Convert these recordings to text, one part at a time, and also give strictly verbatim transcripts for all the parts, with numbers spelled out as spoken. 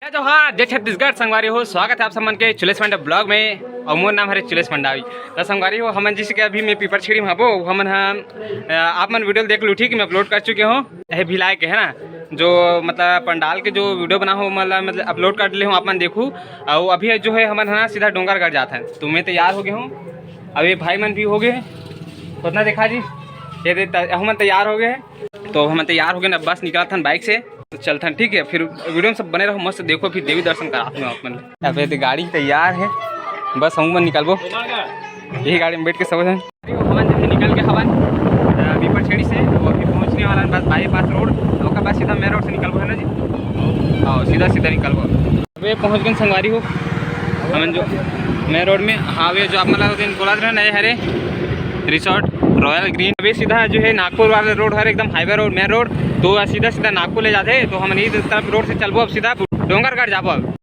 जय जोहार, जय छत्तीसगढ़। संगवारी हो, स्वागत है आप सब मन के चुलेश मंडा ब्लॉग में। और मोर नाम हरे चुलेश मंडावी। तो संगवारी हो, हमन जैसे कि अभी मैं पीपर छेड़ी में हबो, हमन ह अ, आप मन वीडियो देख लू, ठीक है, मैं अपलोड कर चुके हूँ। यह भिलाई के है ना, जो मतलब पंडाल के जो वीडियो बना हो, मतलब मतलब अपलोड कर ले हूँ, आप मन देखू। और अभी जो है हमन ह ना सीधा डोंगरगढ़ जात है। तो मैं तैयार हो गए हूँ, अभी भाई मन भी हो गए हैं। उतना देखा जी, ये दे त-, हमन तैयार हो गए हैं। तो हमन तैयार हो गए ना, बस निकलत हन बाइक से, तो चलथन, ठीक है। फिर वीडियो में सब बने रहो, मस्त देखो, फिर देवी दर्शन करात हूँ आप मन। अबे तो गाड़ी तैयार है, बस हम मन निकलबो, यही गाड़ी में बैठ के सब झन। हमन जैसे निकल के हवन अ, पीपर छेड़ी से, तो अभी पहुंचने वाला है बस बाईपास रोड, तो ओकर बाद सीधा मेन रोड से निकलबो, है ना जी? हाँ, सीधा सीधा निकलबो। अबे पहुंच गए संगवारी हो, हमन जो मेन रोड में, हाँ, वे जो आप मतलब दिन बोला रहे नए हरे रिसोर्ट रॉयल ग्रीन, अबे सीधा जो है नागपुर वाला रोड हरे, एकदम हाईवे रोड, मेन रोड, तो सीधा सीधा नागपुर ले जाते। तो हमन इस तरफ रोड से चलबो अब सीधा डोंगरगढ़ जाबो अब।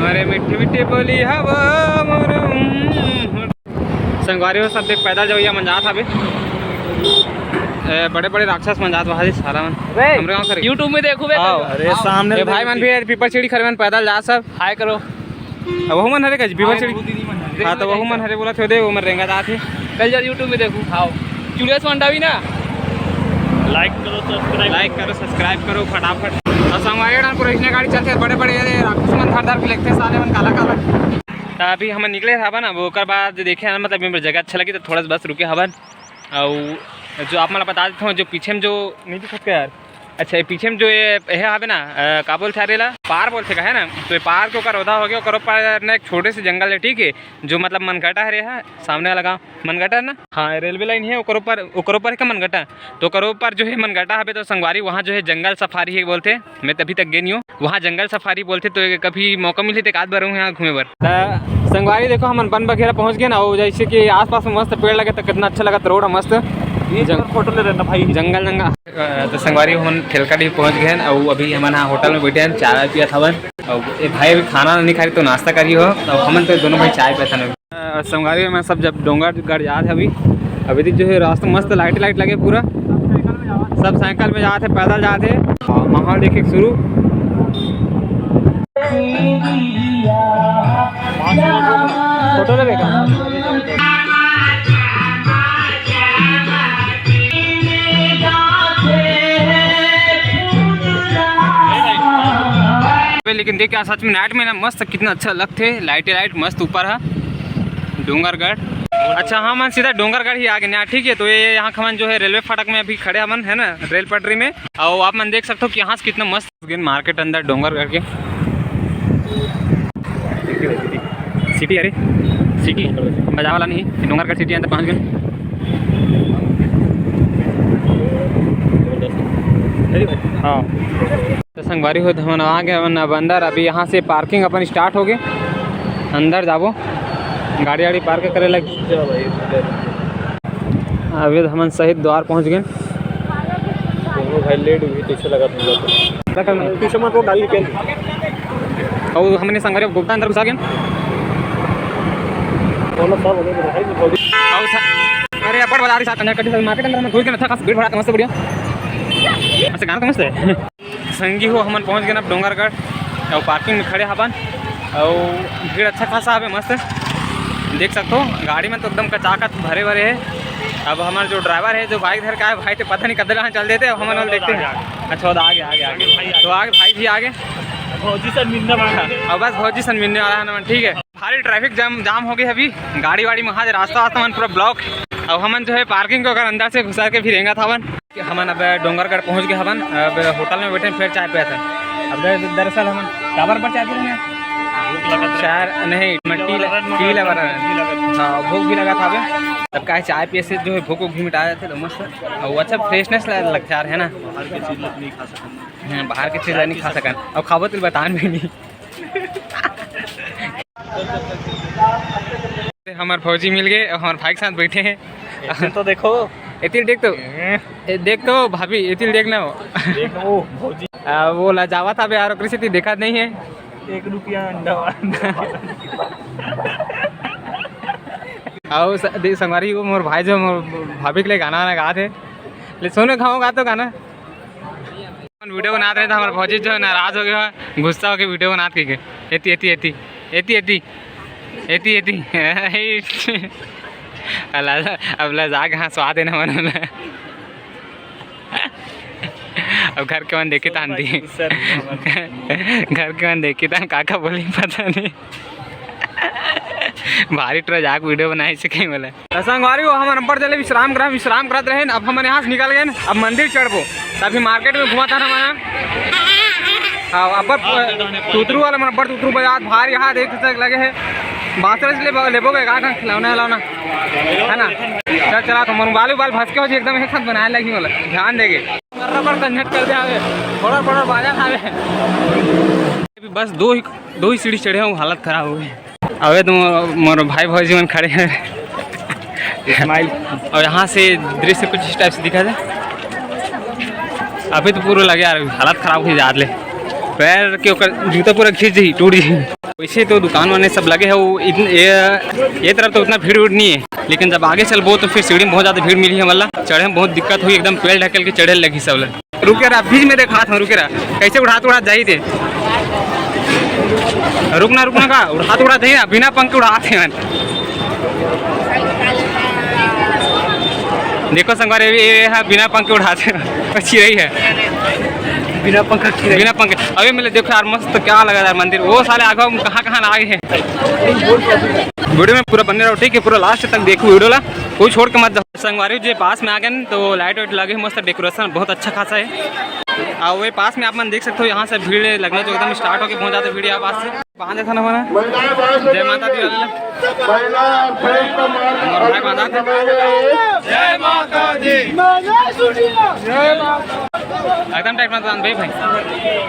अरे मीठी मीठी बोली हवा मोर। संगवारी हो सब देख, पैदल जवैया मन जात हवे। ए, बड़े बड़े राक्षस मन जात बा, सारा मन। अबे, हमरे गाँव करे। YouTube में देखू बे। हाँ। अरे, सामने ए, भाई मन भी यार, पीपर छेड़ी खड़े मन पैदल जात सब। हाय करो। अब वहू मन हरे का जी, पीपर छेड़ी। हाँ, तो वहू मन हरे बोला थे, वो मन रेंगा जात हे। कल जब YouTube में देखू। हाँ। चुलेश मंडावी ना। लाइक करो, सब्सक्राइब। लाइक करो, सब्सक्राइब करो फटाफट। और संगवारी डाल पूरा इसने गाड़ी चलते, बड़े बड़े ये राक्षस मन धर धर के लेगथे साले मन काला काला। तो अभी हमन निकले हवन, अब ओकर बाद देखे हन, मतलब, एमे जगह अच्छा लगी तो थोड़ा सा बस रुके हवन। अउ जो आप मन ला बता देथव, जो पीछे में जो नहीं दिखत का यार, अच्छा, ये पीछे में जो ये, ये हवे ना, अ, का बोलथे यार एला? पार बोलथे का, है ना? तो ये पार के ओकर ओधा हो गया, ओकर ऊपर ना एक छोटे से जंगल है, ठीक है, जो मतलब मनगटा हरे है, सामने वाला गाँव मनगटा ना, हाँ, रेलवे लाइन है, ओकर ऊपर, ओकर ऊपर है का मनगटा? तो ओकर ऊपर जो है मनगटा हवे, तो संगवारी वहाँ जो है जंगल सफारी है बोलथे। मैं तो अभी तक गे नहीं हूँ वहाँ, जंगल सफारी बोलथे, तो कभी मौका मिले तो एक आध बार हूँ यहाँ घूमे बर। त संगवारी देखो, हमन बन बघेरा पहुँच गए ना, और जैसे कि आसपास में मस्त पेड़ लगे, तो कितना अच्छा लगत, रोड है मस्त। जंग-, फोटो ले रहे ना भाई। जंगल जंगल। अ, तो संगवारी, हमन ठेलका डी पहुँच गए हैं, और अभी हमन यहाँ होटल में बैठे हैं, चाय पियत हवन, और ये भाई अभी खाना नहीं खा रहे, तो नाश्ता करी हो, तो हमन तो दोनों भाई चाय पियत हन। अ, संगवारी, मैं सब जब डोंगरगढ़ जात हे अभी, अभी तक जो है रास्ता मस्त, लाइट लाइट लगे पूरा, सब साइकिल में जात हे, पैदल जात हे। माहौल देखे शुरू। फोटो लेबे का? लेकिन देख यार, सच में नाइट में ना मस्त, कितना अच्छा लगथे, लाइटे लाइट मस्त ऊपर है डोंगरगढ़। अच्छा, हमन सीधा डोंगरगढ़ ही आ गए ना, ठीक है। तो ये यहाँ हमन जो है रेलवे फाटक में अभी खड़े हमन, है ना, रेल पटरी में। और आप मन देख सकते हो कि यहाँ से कितना मस्त मार्केट अंदर डोंगरगढ़ के। सिटी, अरे सिटी, मजा वाला नहीं, डोंगरगढ़ सिटी अंदर पहुँच गए। हाँ। तो संगवारी हो, हमन आ गए हमन अब अंदर। अभी यहाँ से पार्किंग अपन स्टार्ट हो गए, अंदर जाबो, गाड़ी वाड़ी पार्क करे लग। अभी तो हमन शहीद द्वार पहुँच गए। दोनों भाई लेट हुई, पीछे लगा था। पीछे मत वो गाड़ी निकल। और हमने संगवारी गुप्ता अंदर घुसा गए। दोनों सब हो गए भाई, भौजी। और सा-, अरे अपर बाजार साथ अंदर कटी मार्केट अंदर में घुस के अच्छा खास भीड़ भड़ाका मस्त बढ़िया। अच्छा गाना तो मस्त है। संगी हो, हमन पहुंच गए अब डोंगरगढ़ और पार्किंग में खड़े हवन और भीड़ अच्छा खासा हवे मस्त। देख सकते हो गाड़ी में तो एकदम कचाकच भरे भरे है। अब हमारा जो ड्राइवर है, जो बाइक धर के आए भाई, तो पता नहीं कदर कहाँ चल देते, अब हमन वाले देखते हैं। अच्छा, वो आगे, आगे, आगे। तो आगे भाई भी आगे। भौजी से मिलने वाला है। अब बस भौजी से मिलने वाला है ना, ठीक है। भारी ट्रैफिक जाम, जाम हो गई अभी, गाड़ी वाड़ी में आज रास्ता वास्ता मन पूरा ब्लॉक। अब हमन जो है पार्किंग को अगर अंदर से घुसा के फिर रेंगत हवन। हमन अब डोंगरगढ़ पहुंच गए हवन, अब होटल में बैठे फिर चाय पियत हन। अब दर-, दरअसल हमन काबर पर चाय पी रहे हैं? भूख लगत है। चाय नहीं, मैं टी ला-, टी ला बर रहे हैं। हाँ, भूख भी लगत हवे। अब का है, चाय पिए से जो है भूख भी मिटा जाते तो मस्त। और वो अच्छा फ्रेशनेस लगता है ना। बाहर के चीज नहीं खा सकते। हाँ, बाहर के चीज नहीं खा सकन। अब खाबो तो बतान भी नहीं। हमार फौजी मिल गए और हमारे भाई के साथ बैठे हैं। एती तो देखो। एती देख तो। ए, देख तो भाभी, एती देख ना हो। देखो फौजी। आ, वो लजावा था बे, यार, ओकरे से ती देखा नहीं है। एक रुपया अंडा। आओ स-, दे-, संगवारी, वो मोर भाई जो मोर भाभी के लिए गाना वाना गात हे। ले सुनो, खाओ गा तो गाना। अपन वीडियो बनात रहे तो हमारे भौजी जो है नाराज हो गया, गुस्सा होके वीडियो बनात के। एती, एती, एती, एती, एती, एती, एती। अला, अब ला जाके हंसवा देना मन ला। अब घर के मन देखी तान दी। घर के मन देखी तान, काका बोली पता नहीं। भारी ट्रो जाके वीडियो बनाए से कहीं बोला। त संगवारी हो, हमन अब्बड़ जल्दी विश्राम करा, विश्राम करत रहेन। अब हमन यहाँ से निकल गए, अब मंदिर चढ़बो। त अभी मार्केट में घुमा था ना मना। हाँ, अब्बड़ तुतरू वाला मन, अब्बड़ तुतरू बजात भार यहाँ देख तक लगे है। बासरस ले लेबो का का खिलौना हिलौना, है ना? चल चला, तो मन बालू बाल भसके हो जी, एकदम एक साथ बनाए लगी वाला, ध्यान देगे। बराबर कन्नट कर दे आवे, थोड़ा थोड़ा बाजा खावे। अभी बस दो ही, दो ही सीढ़ी चढ़े हूँ, हालत खराब हो गई। अबे तो मो-, मोर भाई भौजी मन खड़े हैं। स्माइल। और यहाँ से दृश्य कुछ इस टाइप से दिखा दे। अभी तो पूरा लगे यार, हालत खराब हो जात ले। पैर के ओकर जूता पूरा खींच जी, टूट जी। वैसे तो दुकान वाले सब लगे हैं, वो इतन-, ये, ये तरफ तो उतना भीड़ उड़ नहीं है, लेकिन जब आगे चलबो तो फिर सीढ़ी में बहुत ज़्यादा भीड़ मिली है, मतलब चढ़े में बहुत दिक्कत हुई, एकदम पैर ढकेल के चढ़े लगी सब लोग। रुके रहा, बीच में देखा था, रुके रहा, कैसे उड़ात उड़ात जाई थे। रुकना, रुकना का, उड़ात उड़ात है, बिना पंख के उड़ात है मन। देखो संगवारी, ये, ये है बिना पंख के उड़ाते हैं, चिरई है। बिना पंख के चिरई। बिना पंख। अभी मिले देखो यार, मस्त क्या लगा यार मंदिर। वो साले आगे हम कहाँ कहाँ ना आगे हैं। वीडियो में पूरा बने रहो, ठीक है, पूरा लास्ट तक देखो वीडियो ला, कोई छोड़ के मत जाओ। संगवारी जी पास में आ गए तो लाइट वाइट लगे, मस्त डेकोरेशन बहुत अच्छा खासा है। और वे पास में आप मन देख सकते हो, यहाँ से भीड़ लगना जो एकदम स्टार्ट होके पहुँच जाते भीड़ यहाँ पास से। बांधे था ना मना। जय माता दी वाला। और भाई बांधा था। जय माता दी। एकदम टाइट मत बांध भाई, भाई।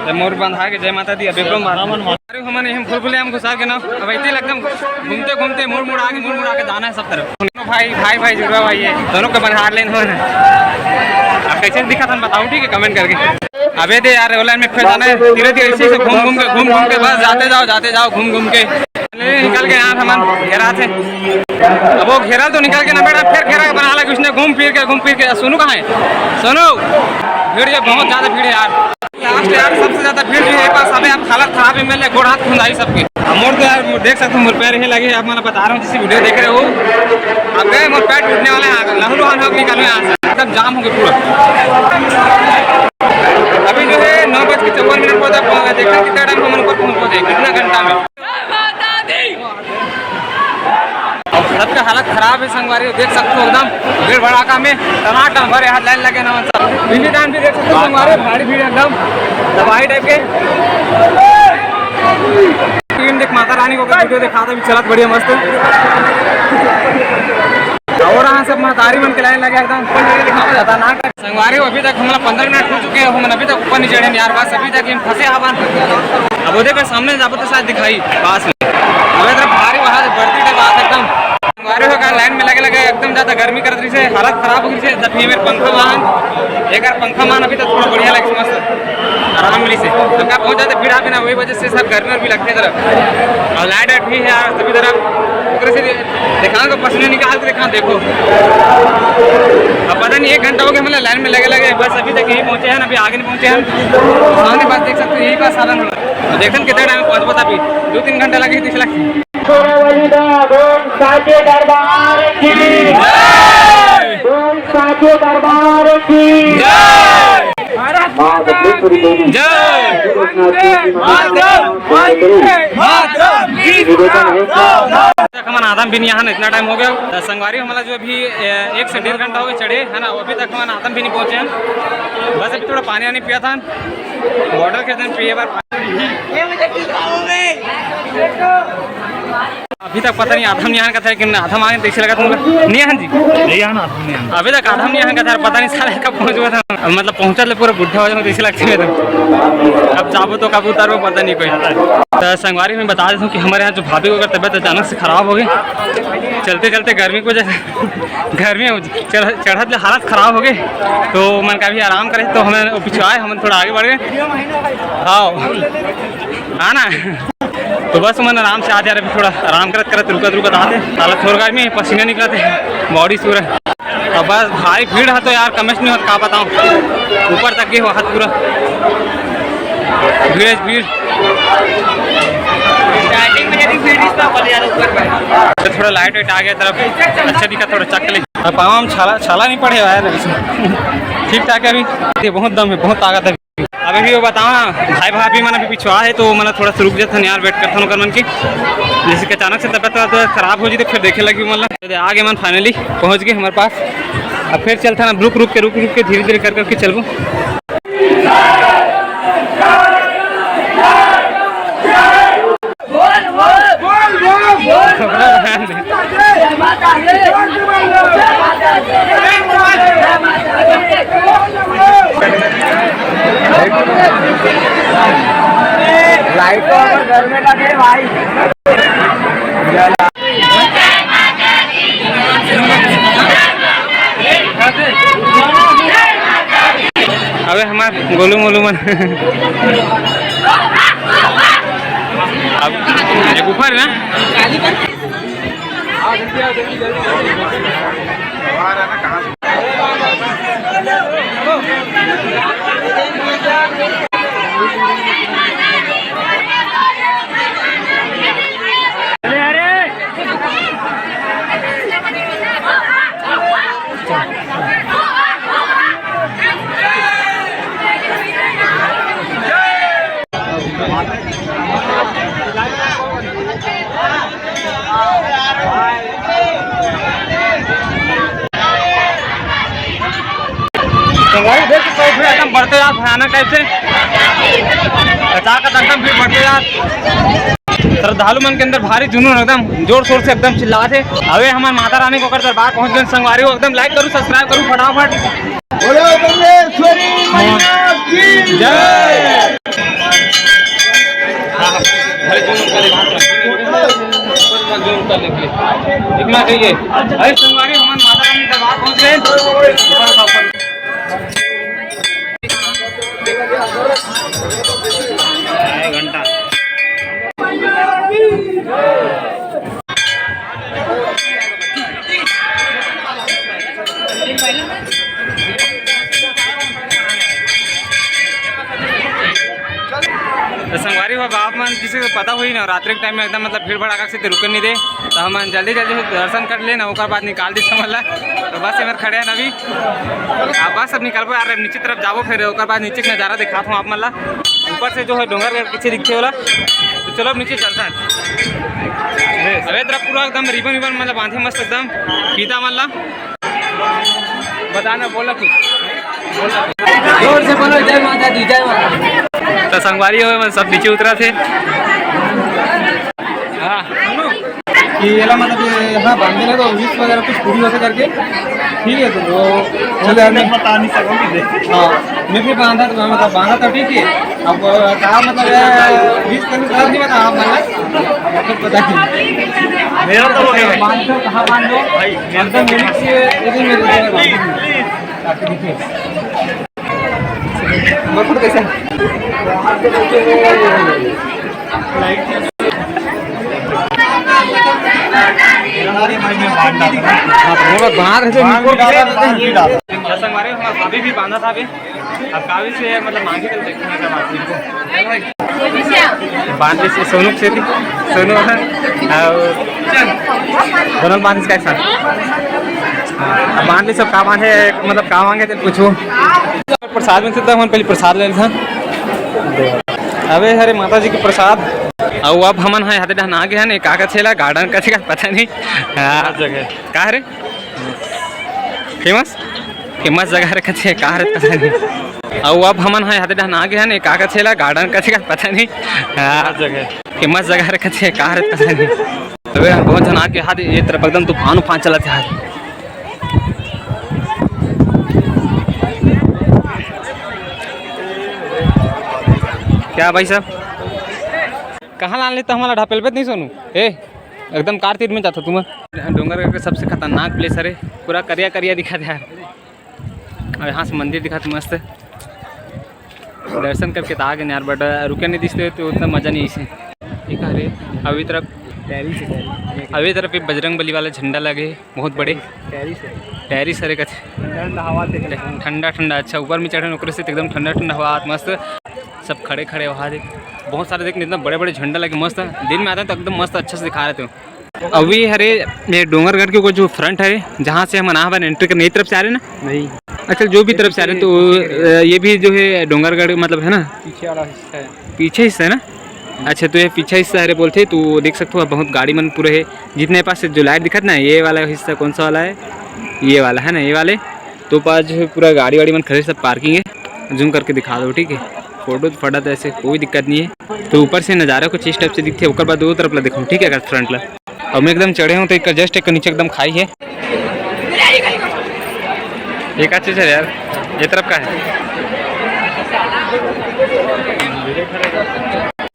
तो मोर बंधा के जय माता दी, अबे को मार। अरे हमन हम भूल भुलैया में घुसा के ना, अब इतने एकदम घूमते घूमते मुड़ मुड़ आके, मुड़ मुड़ आके जाना है सब तरफ। दोनों भाई, भाई, भाई, जुड़वा भाई है, दोनों का बनिहार लेन हो ना। अब कैसे दिखा था बताओ, ठीक है, कमेंट करके। अबे दे यार, online में फिर जाना है, धीरे धीरे इसी से घूम घूम के, घूम घूम के बस जाते जाओ, जाते जाओ, घूम घूम के। ले, निकल के यहाँ हमन घेरा थे। अब वो घेरा तो निकल के ना बैठा, फिर घेरा के बना लगे उसने, घूम फिर के, घूम फिर के। सोनू कहाँ है? सोनू, भीड़ है, बहुत ज्यादा भीड़ है यार। लास्ट यार, सबसे ज्यादा भीड़ भी है पास। अबे आप हालत खराब है, मेरे गोड़ हाथ खुंदाई सबके। अब मोर तो यार देख सकते हो, मोर पैर ही लगे, आप मतलब बता रहा हूँ, जिस वीडियो देख रहे हो, अब गए मोर पैर टूटने वाले हैं, लहू लुहान होकर निकालो यहाँ से, एकदम जाम हो गए पूरा। अभी जो है नौ बज के चौवन मिनट पर तक पहुँचा, देखते हैं कितना टाइम हम ऊपर पहुँच पाते हैं, कितना घंटा में। सबका हालत खराब है संगवारी, देख सकते हो एकदम भीड़ भड़ाका में टनाटन भरे हाथ लाइन लगे ना सब। पीछे टाइम भी देख सकते हो संगवारी, भारी भीड़ एकदम तबाही टाइप के। टीम देख माता रानी को वीडियो दिखाता भी चलत बढ़िया मस्त। और यहाँ सब महतारी मन के लाइन लगे एकदम खतरनाक। संगवारी हो, अभी तक हमला पंद्रह मिनट हो चुके हैं, हमन अभी तक ऊपर नहीं चढ़े यार, बस अभी तक हम फंसे हवन। अब वो देखो सामने जाबो तो शायद दिखाई पास में। अब इधर भारी वहाँ से बढ़ती थे बात एकदम। संगवारी हो का लाइन में लगे लगे एकदम ज्यादा गर्मी करत रही से, हालत खराब हो गई से। जब ये मेरे पंखा मान, एक बार पंखा मान अभी तक थोड़ा बढ़िया लगे मस्त आराम मिली से। तो का बहुत ज्यादा भीड़ आ भी ना, वही वजह से सब गर्मी और भी लगते तरफ। और लाइट वाइट भी है यार सभी तरफ। ओकरे से देखा तो पसीने निकाल के देखा, देखो। अब पता नहीं, एक घंटा हो गया मतलब लाइन में लगे लगे, बस अभी तक यहीं पहुंचे हैं, अभी आगे नहीं पहुंचे हैं। सामने पास देख सकते हो, यही पास साधन हो रहा है। तो देखते हैं कितना टाइम पहुंच पाता, अभी दो तीन घंटा लगे तीस लाख। वाली दा, बोल साचे दरबार की। बोल साचे दरबार की। भारत माता की। जय। वंदे मातरम, वंदे मातरम की जय। हमन आदम भी नहीं आन, इतना टाइम हो गया। तो संगवारी हमला जो अभी, ए, एक से डेढ़ घंटा हो गया चढ़े, है ना, अभी तक हमन आदम भी नहीं पहुँचे हैं। बस अभी थोड़ा पानी वानी पिया था, बॉटल के दिन पिए बार। अभी तक पता नहीं आदम नहीं आन का था, लेकिन आदम आने तो इसे लगा तुमको नहीं आन जी। नहीं आना, आदम नहीं आना। अभी तक आदम नहीं आन का था, पता नहीं साला कब पहुँच गया था। मतलब पहुँचा ले पूरा बुढ़ा हो जाऊँ तो इसे लगते हैं तो। अब जाबो तो कब उतारो पता नहीं कोई। तो संगवारी मैं बता देता हूँ कि हमारे यहाँ जो भाभी को अगर तबीयत अचानक से खराब हो गई, चलते चलते गर्मी की वजह से, गर्मी में चढ़-, चढ़त ले हालत खराब हो गई, तो मन का भी आराम करे, तो हमन वो पीछे आए, हमन थोड़ा आगे बढ़ गए। हाँ, हाँ ना। तो बस मन आराम से आ जा रहे, अभी थोड़ा आराम करत करत रुकत रुकत आते, हालत थोड़ा गर्मी, पसीना निकलते, बॉडी पूरा। अब बस भाई, भीड़ हे तो यार, कमेच नहीं होत, का बताऊं, ऊपर तक गे होवत पूरा भीड़ हे, भीड़। स्टार्टिंग में जैसे भीड़, इसका ऊपर ज्यादा ऊपर बैठ। तो थोड़ा लाइट वाइट आ गया तरफ, अच्छा दिखा, थोड़ा चक ले। अब पाँव में छाला, छाला नहीं पड़े यार, ठीक ठाक हे अभी। ये बहुत दम हे, बहुत ताकत हे। अब अभी वो बताओ ना, भाई भाभी मन अभी पिछवा हे, तो मन थोड़ा सा रुक जाथन यार, वेट करथन ओकर मन के। जैसे कि अचानक से तबियत वबियत खराब हो जी, तो फिर देखे लगी मन ला। तो आगे मन फाइनली पहुंच गए हमारे पास। अब फिर चलथन, अब रुक रुक के, रुक रुक के, धीरे धीरे कर करके चलबो। लाइट तो अगर घर में लगे भाई। अबे हमार गोलू मोलू मन। अब ये गुफा हे ना? तो भाई देख सकते हो, एकदम बढ़ते जात भयानक टाइप से। कचाकच एकदम भीड़ बढ़ते जात। श्रद्धालु मन के अंदर भारी जुनून, एकदम जोर शोर से एकदम चिल्लात हे। अबे हमन माता रानी के ओकर दरबार पहुंच गए संगवारी हो। एकदम लाइक करू, सब्सक्राइब करू फटाफट। बोलो कमलेश्वरी मैया की जय। दिखना चाहिए। अरे संगवारी, हमन माता रानी दरबार पहुंच गए। ढाई घंटा। तो संगवारी हो, आप मन किसी को पता होही ना, रात्रि के टाइम में एकदम मतलब भीड़ भड़ाका से रुके नहीं दे, तो हमन जल्दी जल्दी से दर्शन कर लेन, ओकर बाद निकाल दी हमन ला। तो बस एमर खड़े हैं अभी, अब बस अब निकलबो यार, अब नीचे तरफ जाबो, फिर ओकर बाद नीचे के नजारा दिखात हूँ आप मन ला। ऊपर से जो है डोंगर के पीछे दिखथे ओला। तो चलो अब नीचे चलथन। अबे तरफ पूरा एकदम रिबन विबन मतलब बांधे मस्त एकदम फीता मन ला। बताना, बोला कुछ, बोला कुछ। जोर से बोलो, जय माता दी, जय माता दी। तो संगवारी हो मन सब नीचे उतरत हे। हाँ। कि एला मतलब ये, हाँ, बांधे ना तो विष वगैरह कुछ पूरी होथे करके, ठीक है, तो वो चले हमने बता नहीं सकोगे। हाँ, मैं भी बांधा तो मतलब बांधा था, ठीक है। अब कहा मतलब ये विष करने का नहीं बता आप मतलब, मतलब पता नहीं। मेरा तो हो गया भाई। बांध दो, कहाँ बांध दो? भाई, एकदम यूनिक से, ये भी मेरे को प्लीज, प्लीज। आपको देखिए। मकुड़ कैसा? हाँ, तो वो बांध रहे थे, बांध भी डाला, बांध भी डाला। संगवारी, हमारे भाभी भी बांधा था अभी। अब कावी से मतलब मांगे तो देखना था बात को। बांध ले से सोनू के सेती, सोनू है, और दोनों बांध इसका एक साथ। हाँ, अब बांध ले सब का बांधे, मतलब का मांगे तेल पूछो। प्रसाद में से तो हम पहले प्रसाद ले लेते हैं। अबे हरे माता जी के प्रसाद। अउ अब हमन ह हाथे डहन आ गे हन, ए का कथे ला, गार्डन कथे का पता नहीं। हाँ। जगह। का हरे? फेमस? फेमस जगह हरे कथे, का हरे पता नहीं। अउ अब हमन ह हाथे डहन आ गे हन, ए का कथे ला, गार्डन कथे का पता नहीं। हाँ। जगह। फेमस जगह हरे कथे, का हरे पता नहीं। अबे बहुत झन आके हाथ ए तरफ एकदम तूफान उफान चलत हे। क्या भाई साहब, कहाँ लान ले त हमला ढपेलबे त नहीं सोनू? ए, एकदम कार तीर में जाता तुम। डोंगरगढ़ के सबसे खतरनाक प्लेस हरे, पूरा करिया करिया दिखत हे यार। और यहाँ से मंदिर दिखत मस्त। दर्शन करके त आ गे यार, but रुके नहीं दिसते तो उतना मजा नहीं इसे। ठीक है रे, अभी तरफ टैरिस है, टैरिस। अभी तरफ ये बजरंग बली वाला झंडा लगे हे, बहुत बड़े। टैरिस है। टैरिस हरे कथे। ठंडा ठंडा हवा दे। ठंडा ठंडा, अच्छा, ऊपर में चढ़े ओकरे से एकदम ठंडा ठंडा हवा आत मस्त। सब खड़े खड़े वहाँ देख, बहुत सारे देख, इतना बड़े बड़े झंडा लगे मस्त। दिन में आता है तो एकदम मस्त अच्छा से दिखा रहे थे। अभी हरे ये डोंगरगढ़ के ऊपर जो फ्रंट है, जहाँ से हमन आए हन, एंट्री करने, ये तरफ से आ रहे ना? नहीं। अच्छा, जो भी तरफ से आ रहे तो, अ, ये भी जो है डोंगरगढ़ मतलब है ना? पीछे वाला हिस्सा है। पीछे हिस्सा है ना? अच्छा, तो ये पीछे हिस्सा हरे बोलते, तो देख सकते हो आप, बहुत गाड़ी मन पूरे है। जितने पास से जो लाइट दिखत ना, ये वाला हिस्सा कौन सा वाला है? ये वाला है ना, ये वाले। तो पास जो है पूरा गाड़ी वाड़ी मन खड़े, सब पार्किंग है। जूम करके दिखा दो, ठीक है? फोटो तो फटा तो ऐसे कोई दिक्कत नहीं है। तो ऊपर से नज़ारा कुछ इस टाइप से दिखते, ओकर बाद वो तरफ ला दिखाऊँ, ठीक है? अगर फ्रंट ला, अब मैं एकदम चढ़े हूँ तो एक जस्ट एक नीचे एकदम खाई है। एक अच्छे से यार, ये तरफ का है।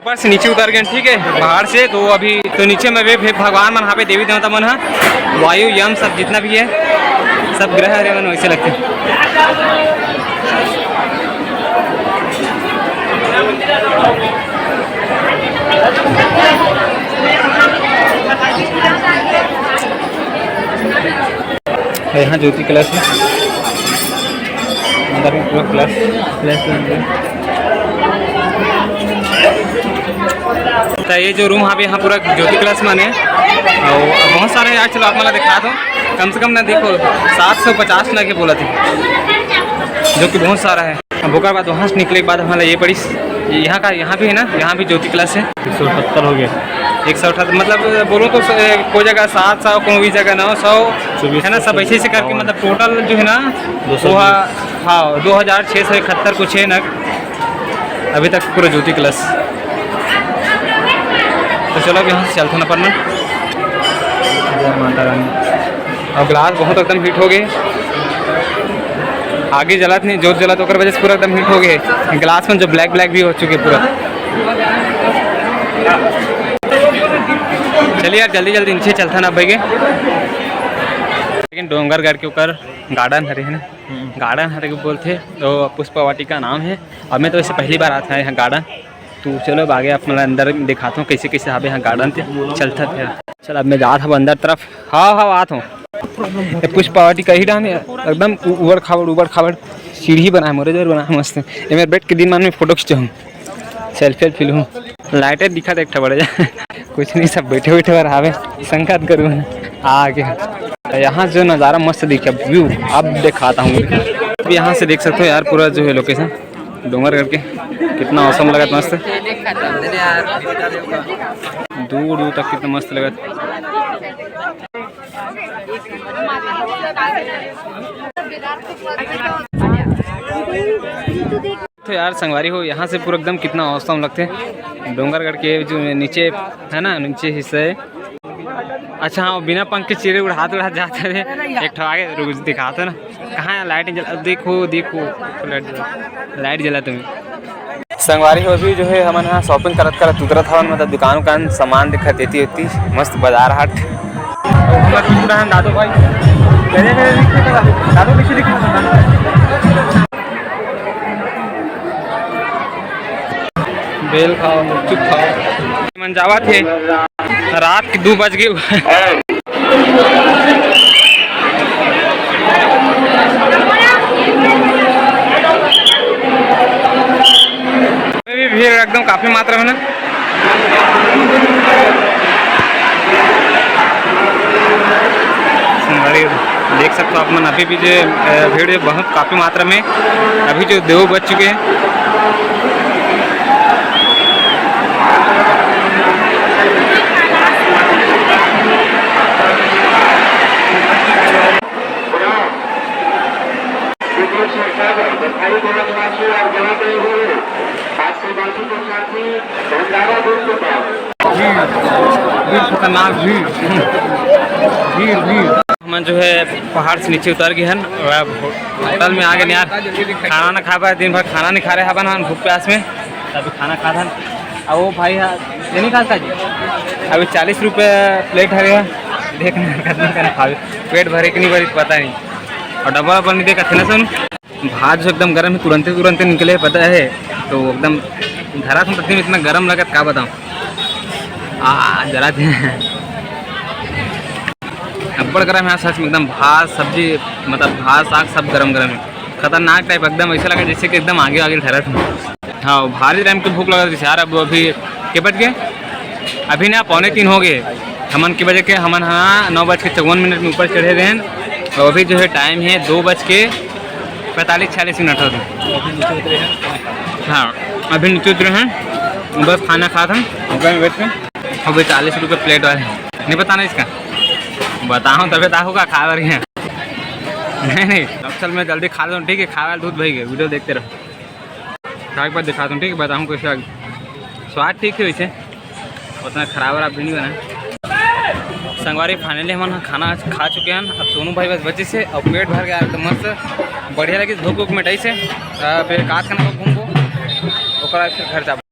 ऊपर से नीचे उतर गए, ठीक है, पहाड़ से। तो अभी तो नीचे में भी फिर भगवान मन हावे, देवी देवता मन ह, वायु यम सब जितना भी है, सब ग्रह हरे मन वैसे लगते हैं। यहाँ ज्योति क्लास है, अंदर में पूरा क्लास, क्लास लग गया। तो ये जो रूम हवे, यहाँ पूरा ज्योति क्लास माने, और बहुत सारे यार, चलो आप मला दिखा दो, कम से कम ना देखो, सात सौ पचास लगे बोला थे, जो कि बहुत सारा है। अब ओकर बाद वहाँ से निकले के बाद हमारा ये पड़ी, यहाँ का, यहाँ भी है ना, यहाँ भी ज्योति क्लास है। एक सौ अठहत्तर हो गया। एक सौ अठहत्तर, मतलब बोलो तो स-, कोई जगह सात सौ, कोई जगह नौ सौ, है ना, सब ऐसे ऐसे करके, मतलब टोटल जो है ना, दो सौ वो हा-, हाँ, दो हज़ार छः सौ इकहत्तर कुछ है ना अभी तक पूरा ज्योति क्लास। तो चलो, अब यहाँ से चलथन अपन मन। जय माता रानी। और ग्लास बहुत एकदम हीट हो गए, आगे जलत नहीं, जोत जलत, ओकर वजह से पूरा एकदम हीट हो गए। ग्लास में जो ब्लैक ब्लैक भी हो चुके पूरा। चलिए यार, जल्दी जल्दी नीचे चलथन अब भैया। लेकिन डोंगरगढ़ के ऊपर गार्डन हरे है ना, गार्डन हरे के बोलथे, तो पुष्पा वाटिका नाम है। अब मैं तो इससे पहली बार आता है यहाँ गार्डन। तो चलो, अब आगे आप मन अंदर दिखाता हूँ, कैसे कैसे हवे यहाँ गार्डन ते। चलता फिर। चल, अब मैं जात हूँ अंदर तरफ। हाँ, हाँ, आत हूँ। ये पुष्पा वाटिका ही डाहन है, एकदम उ-, उबड़ खाबड़, उबड़ खाबड़ सीढ़ी बनाए, मोरे जोर बनाए मस्त। ये मेरे बैठ के दिन मान में फोटो खींचहूँ, सेल्फी वेल्फी लूँ। लाइटे दिखत एक ठा बड़े जा। कुछ नहीं, सब बैठे बैठे बर हावे, संगत करू आगे। यहाँ जो नज़ारा मस्त दिखे, व्यू आप दिखाता हूँ। अब यहाँ से देख सकते हो यार, पूरा जो है लोकेशन डोंगरगढ़ के, कितना औसम लगत मस्त। दूर दूर तक कितना मस्त लगत। तो यार संगवारी हो, यहाँ से पूरा एकदम कितना औसम लगथे डोंगरगढ़ के जो नीचे है ना, नीचे हिस्सा है। अच्छा हाँ, बिना पंख के चिड़ै उड़ात उड़ात जात हे। एक ठो आगे रुक, दिखात हे ना, कहाँ है लाइट जल, अब देखो, देखो, लाइट जला, लाइट जला तुम्हें। संगवारी हो, अभी जो है हमन ह शॉपिंग करत करत उतरत हवन, मतलब दुकान उकान सामान दिखत एती ओती, मस्त बाजार हाट। हमर टुकड़ा है दादू भाई, गले में लिख के दादू पीछे लिख। बेल खाओ, गुपचुप खाओ। मन जावत हे, रात के दू बज गे। अभी भी भीड़ एकदम काफी मात्रा में ना। संगवारी देख सकते हो आप मन, अभी भी जो, अ, भीड़ जो बहुत काफी मात्रा में, अभी जो दो बज चुके हैं। भीड़, भीड़, खतरनाक भीड़, भीड़, भीड़। हमन जो है पहाड़ से नीचे उतर गए हन, अब होटल में आ गए यार। खाना ना खा पाए, दिन भर खाना नहीं खा रहे हवन हम भूख प्यास में, तभी खाना खात हन। अब वो भाई है, ये नहीं खाता जी, अभी चालीस रुपये प्लेट हरे है। देखना कितना खावे, पेट भरे कि नहीं भरे पता नहीं। और डब्बा वब्बा नहीं देखा थे ना सुन। भात जो एकदम गरम है, तुरंते तुरंते निकले, पता है, तो एकदम धरा था, तब इतना गरम लगत, का बताऊँ। आ, जरा थे। अब्बड़ गरम हे सच में, एकदम भात सब्जी, मतलब भात साग सब गरम गरम हे, खतरनाक टाइप, एकदम ऐसा लगा जैसे कि एकदम आगे आगे ठहरत हे। हाँ, भारी टाइम के भूख लगत रहिस यार। अब अभी के बज गए? अभी ना पौने तीन हो गए। हमन के बजे के, हमन हाँ नौ बज के चौवन मिनट में ऊपर चढ़े रहे हैं, और अभी जो है टाइम है दो बज के पैंतालीस छियालीस मिनट होत हे। हाँ, अभी नीचे उतरे हैं, बस खाना खात हन ऊपर में बैठ के। अभी चालीस रुपये प्लेट वाले, नहीं बताना इसका, बताऊँ तबे तो आऊँगा खाए बर यहाँ। नहीं नहीं, अब चल मैं जल्दी खा लूँ, ठीक है? खाए वाला दूध भाई के वीडियो देखते रहो। खाए के बाद दिखाता हूँ, ठीक है? बताऊँ कैसे स्वाद ठीक है वैसे, उतना खराब वराब भी नहीं बना। संगवारी, finally हमन ह खाना खा चुके हन। अब सोनू भाई बस बचिस हे और पेट भर गया एकदम मस्त, बढ़िया लगिस, भूख उख मिटाइस हे। अब एक आध खाना घूमबो, ओकर बाद फिर घर जाबो।